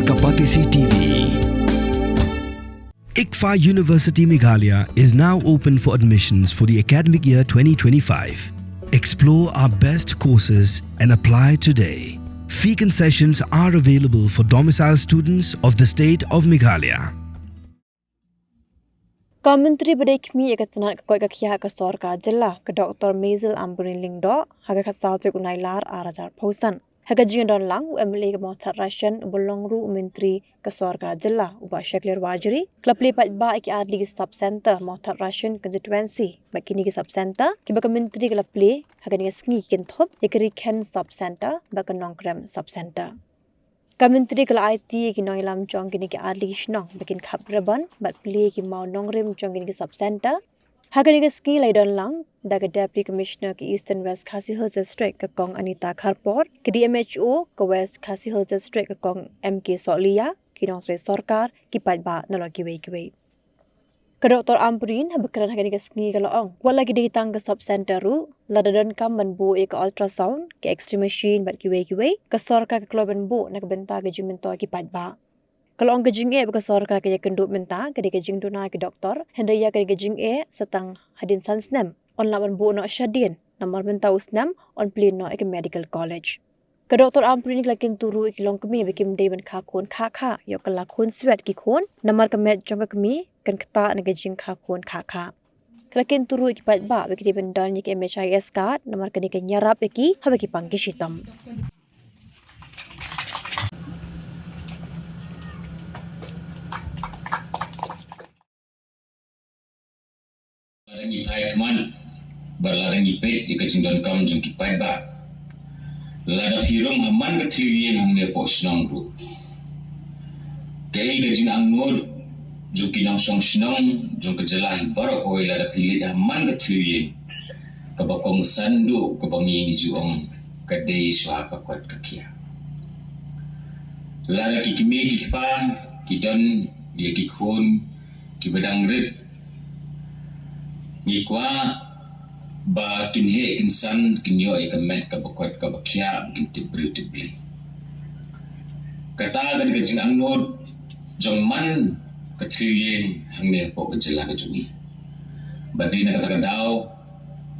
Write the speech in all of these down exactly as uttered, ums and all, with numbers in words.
Kapatisi T V. ICFAI University Meghalaya is now open for admissions for the academic year twenty twenty-five. Explore our best courses and apply today. Fee concessions are available for domicile students of the state of Meghalaya. Ka Myntri ba dei khmih ïa ka tnat ka koit ka khiah ka sorkar jylla, ka Doktor Maisel Ampareen Lyngdoh, ha ka khatsaw tarik u Nailar arhajar arphew san. Ha ka jingdon lang u M L A ka Mawthadraishan, u ba long ruh u Myntri ka sorkar jylla, u Bah Shakliar Warjri, ka la plie paidbah ïa ki artylli ki sub centre Mawthadraishan constituency. Bad kine ki sub centre kiba ka Myntri ka la plie ha kane ka sngi ki kynthup ïa ka Rikhen sub centre bad ka Nongkrem sub centre. Ka Myntri ka la aiti ïa ki nongïalam jong kine ki artylli ki shnong ba kin khap ribbon bad plie ïa ki maw nongrim jong kine ki sub centre. Ha kane ka sngi la ïadon lang da ka Deputy Commissioner ka Eastern West Khasi Hills District, ka Kong Anita Kharpor, ka D M H O ka West Khasi Hills District, ka Kong M K Sohliya, ki nongtrei sorkar, ki paidbah, nalor kiwei kiwei. Ka Doktor Ampareen haba kren ha kane ka sngi ka la ong, wat la ki dei tang ka sub centre ruh, lada donkam ban buh ïa ka ultrasound, ka X-ray machine bad kiwei kiwei, ka sorkar ka kloi ban buh na ka bynta ka jingmyntoi ki paidbah. Ka la ong ka jingeh ba ka sorkar ka ïakynduh mynta ka dei ka jingduna ki doktor, hynrei ïa kane ka jingeh sa tang hadien san snem yn lah ban buh noh shadien, namar mynta u snem yn plie noh ïa ka medical college. Ka Doktor Ampareen ka la kyntu ruh ïa ki longkmie ba kim dei ban kha khun kha kha, ïoh ka la khun swet ki khun, namar ka met jong ka kmie kan ktah na ka jingkha khun kha kha. Ka la kyntu ruh ïa ki paidbah ba ki dei ban don ïa ka M H I S card, namar kane kan ïarap ïa ki haba ki pang ki shitom. Lada ngi phai khmat bad lada ngi peit ïa ka jingdonkam jong ki paidbah, lada phi rung ha man ka thliew ïing hangne hapoh shnong ruh, kaei ka jingangnud jong ki nongshong shnong jong ka jylla hi baroh kawei, lada phi leit ha man ka thliew ïing kaba kongsan duh kaba ngi ngi ju ong ka dei shuwa ka koit ka khiah. Lada ki kmie ki kpa ki don ïa ki khun kiba dang rit, ngi kwah ba kin heh kin san, kin ïoh ïa ka met kaba koit kaba khiah, kin tip briew tip Blei. Kata ka dei ka jingangnud jong man ka thliew ïing hangne hapoh ka jylla ka jong ngi. Bad dei na kata ka daw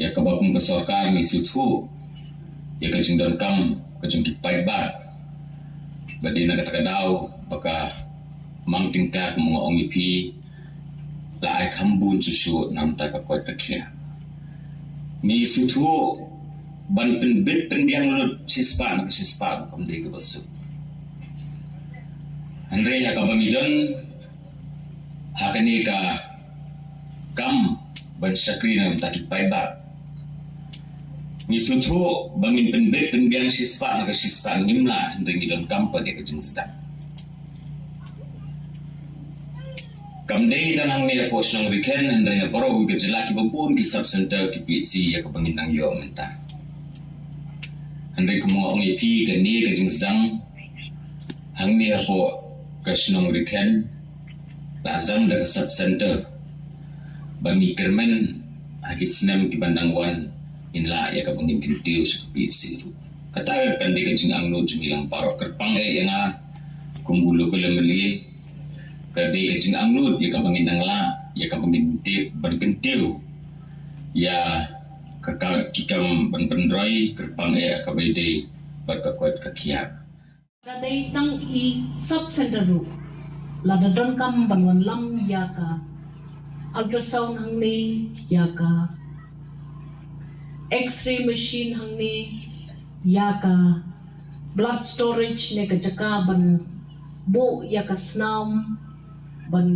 ïa kaba kum ka sorkar ngi sngewthuh ïa ka jingdonkam ka jong ki paidbah. Bad dei na kata ka daw ba ka mang tyngka, kum nga ong ïa phi, la ai kham bun shuh shuh na ka bynta ka koit ka khiah. Ngi sngewthuh ban pynbit pynbiang lut shispah na ka shispah, kam dei kaba suk. Hynrei ha kaba ngi don ha kane ka kam ban shakri na ka bynta ki paidbah, ngi sngewthuh ba ngin pynbit pynbiang shispah na ka shispah, ngim lah, hynrei ngi donkam pat ïa ka jingsdang. Kam dei tang hangne hapoh shnong Rikhen, hynrei ha baroh ka jylla kiba bun ki sub centre, ki P H C ïa kaba ngin nang ïoh mynta. Hynrei kum nga ong ïa phi, kane ka jingsdang hangne hapoh ka shnong Rikhen la sdang da ka sub centre ba ngi kyrmen ha ki snem kiban dang wan ngin lah ïa kaba ngin kyntiew sha ka P H C ruh. Kata kan dei ka jingangnud jong ngi lang baroh, kyrpang eh ïa nga kum u local M L A, ka dei ka jingangnud ïa kaba ngin nang lah, ïa kaba ngin tip ban kyntiew ïa ka, ka, ki kam ban pynroi, kyrpang eh ïa kaba ïadei bad ka koit ka khiah. Lada dei tang i sub centre ruh, lada donkam ban wanlam ïa ka ultrasound hangne, ïa ka X-ray machine hangne, ïa ka blood storage ne ka jaka ban buh ïa ka snam, ban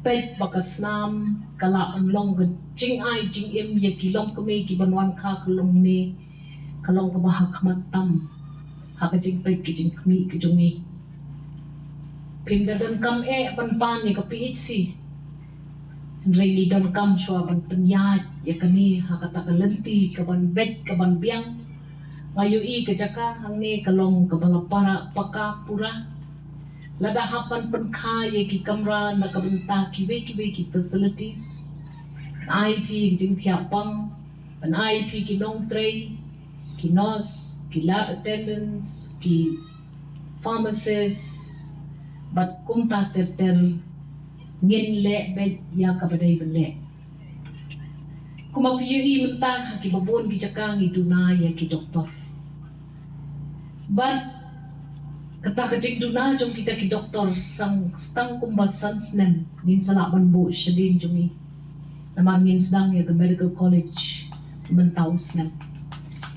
peit ba ka snam ka lah ban long ka jingai jingim ïa ki longkmie kiban wan kha ka longkmie, ka long kaba ha khmat tam ha ka jingpeit ka jingkhmih ka jong ngi. Phim da donkam eh ban pan ïa ka P H C, hynrei ngi donkam shuwa ban pynïaid ïa kane ha kata ka lynti kaban beit kaban biang. Nga ïohi ka jaka hangne ka long kaba la para paka pura. Lada hap ban pynkha ïa ki kamra na ka bynta kiwei kiwei ki facilities, ban ai phi ki jingthiah pang, ban ai phi ki nongtrei, ki nurse, ki lab attendants, ki pharmacist, Bad kumta ter ter ngin leh beit ïa kaba dei ban leh. Kumba phi ïohi mynta ha kiba bun ki jaka ngi duna ïa ki doktor. Bad kata ka jingduna jong kita ki doktor, sang stang kumba san snem ngin sa lah ban buh shadien jong ngi. Namar ngin sdang ïa ka medical college mynta u snem.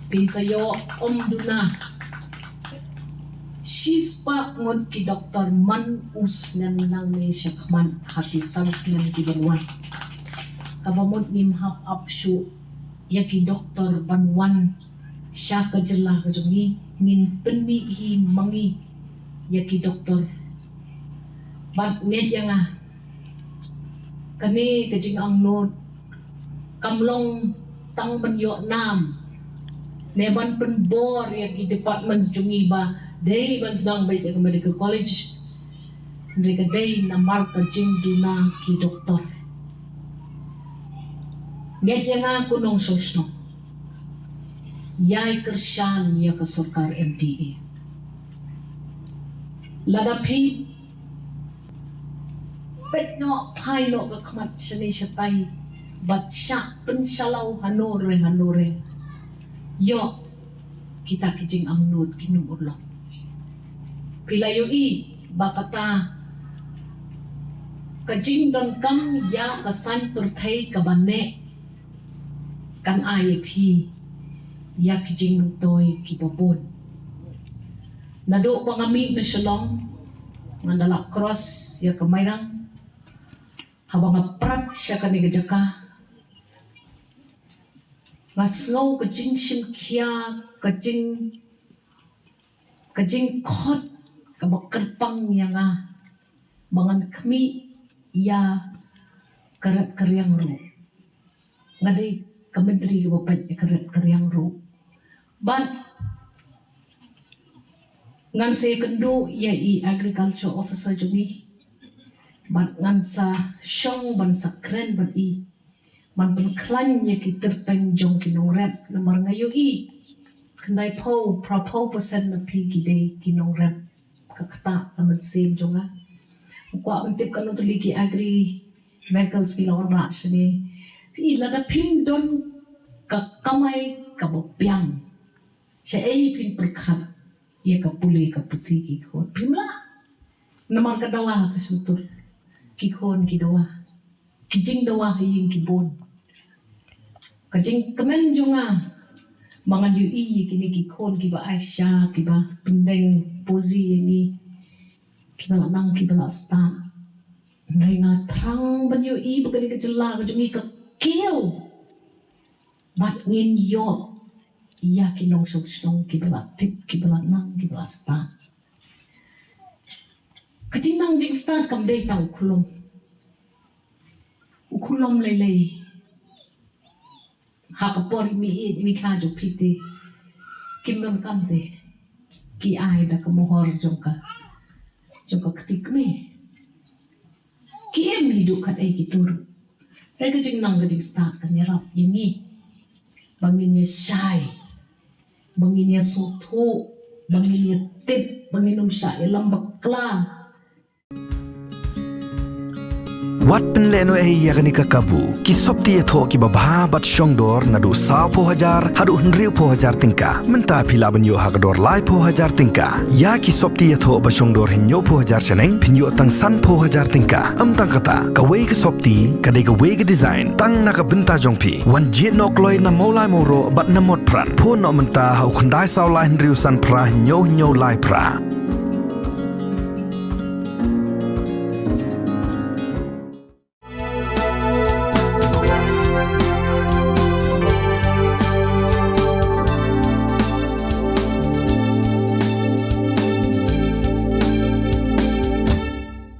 Phin sa ïoh ym duna shispah ngut ki doktor man u snem nangne shakhmat ha ki san snem ki ban wan. Kaba mut ngim hap ap shuh ïa ki doktor ban wan sha ka jylla ka jong ngi, ngin pynmih hi ma ngi ïa ki doktor. Bad ngeit ïa nga, kane ka jingangnud kam long tang ban ïoh nam ne ban pynbor ïa ki departments jong ngi ba dei ban sdang beit ïa ka medical college. Hynrei ka dei namar ka jingduna ki doktor. Ngeit ïa nga ko nongshong shnong, ïai kyrshan ïa ka sorkar M D A. Lada phi peit noh, phai noh ka khmat shane shatai bad shah pynshlur hangne hangne, ïoh kita ki jingangnud kin ym urlong. Phi la ïohi ba kata ka jingdonkam ïa ka saiñ pyrthei kaba neh kan ai ïa phi ïa ki jingmyntoi kiba bun. Naduh ba nga mih na Shillong, nga da la cross ïa ka Mairang, haba nga prat sha kane ka jaka, nga sngew ka jingshim khia, ka jing, ka jingkhot kaba kyrpang ïa nga ba ngan khmih ïa ka rat ka riang ruh. Nga dei ka myntri kaba peit ïa ka rat ka riang ruh. Bad ngan sa ïakynduh ïa i agriculture officer jong ngi. Bad ngan sa shong ban sa kren bad i. Ban pynkhlaiñ ïa ki tyrpeng jong ki nongrep namar nga ïohi khyndai phew, phra phew percent na phi ki dei ki nongrep. Ka ktah ka mynsiem jong nga. Kwah ban tip katno tylli ki agri vehicles ki la wanrah shane. Phi lada phim don ka kamai kaba biang, shaei phin pyrkhat ïa ka pule ka puthi ki khun? Phim lah. Namar ka dawa ka shyntur, ki khun ki dawa, ki jingdawa ha ïing ki bun. Ka jingkmen jong nga ba ngan ïohi ïa kine ki khun kiba aisha, kiba pyndeng pusi ïa ngi, kiba la nang kiba la stad. Hynrei nga thrang ban ïohi ba kane ka jylla ka jong ngi ka kiew bad ngin ïoh ïa ki nongshong shnong kiba la tip, kiba la nang, kiba la stad. Ka jingnang jingstad kam dei tang u khulom, u khulom lei lei. Ha ka por i mih i mih ka jong phi te kim donkam te ki ai da ka mohor jong ka, jong ka kti kmie. Ki im hi duh kat ei ki tur. Hynrei ka jingnang ka jingstad kan ïarap ïa ngi ba ngin ïa shai, ba ngin ïa sngewthuh, ba ngin ïa tip, ba ngin ym shah ïalam bakla. Wat pynlehnohei ïa kane ka kabu. Ki sopti ïathoh kiba bha bad shongdor naduh sawphew hajar haduh hynriewphew hajar tyngka. Mynta phi lah ban ïoh ha ka dor laiphew hajar tyngka. Ïa ki sopti ïathoh ba shongdor hynñiewphew hajar shaneng phin ïoh tang sanphew hajar tyngka. Ym tang kata, kawei ka sopti ka dei kawei ka design tang na ka bynta jong phi. Wan jied noh kloi na Mawlai Mawroh bad na Motphran. Phone noh mynta ha u khyndai saw lai hynriew san phra hynñiew hynñiew lai phra.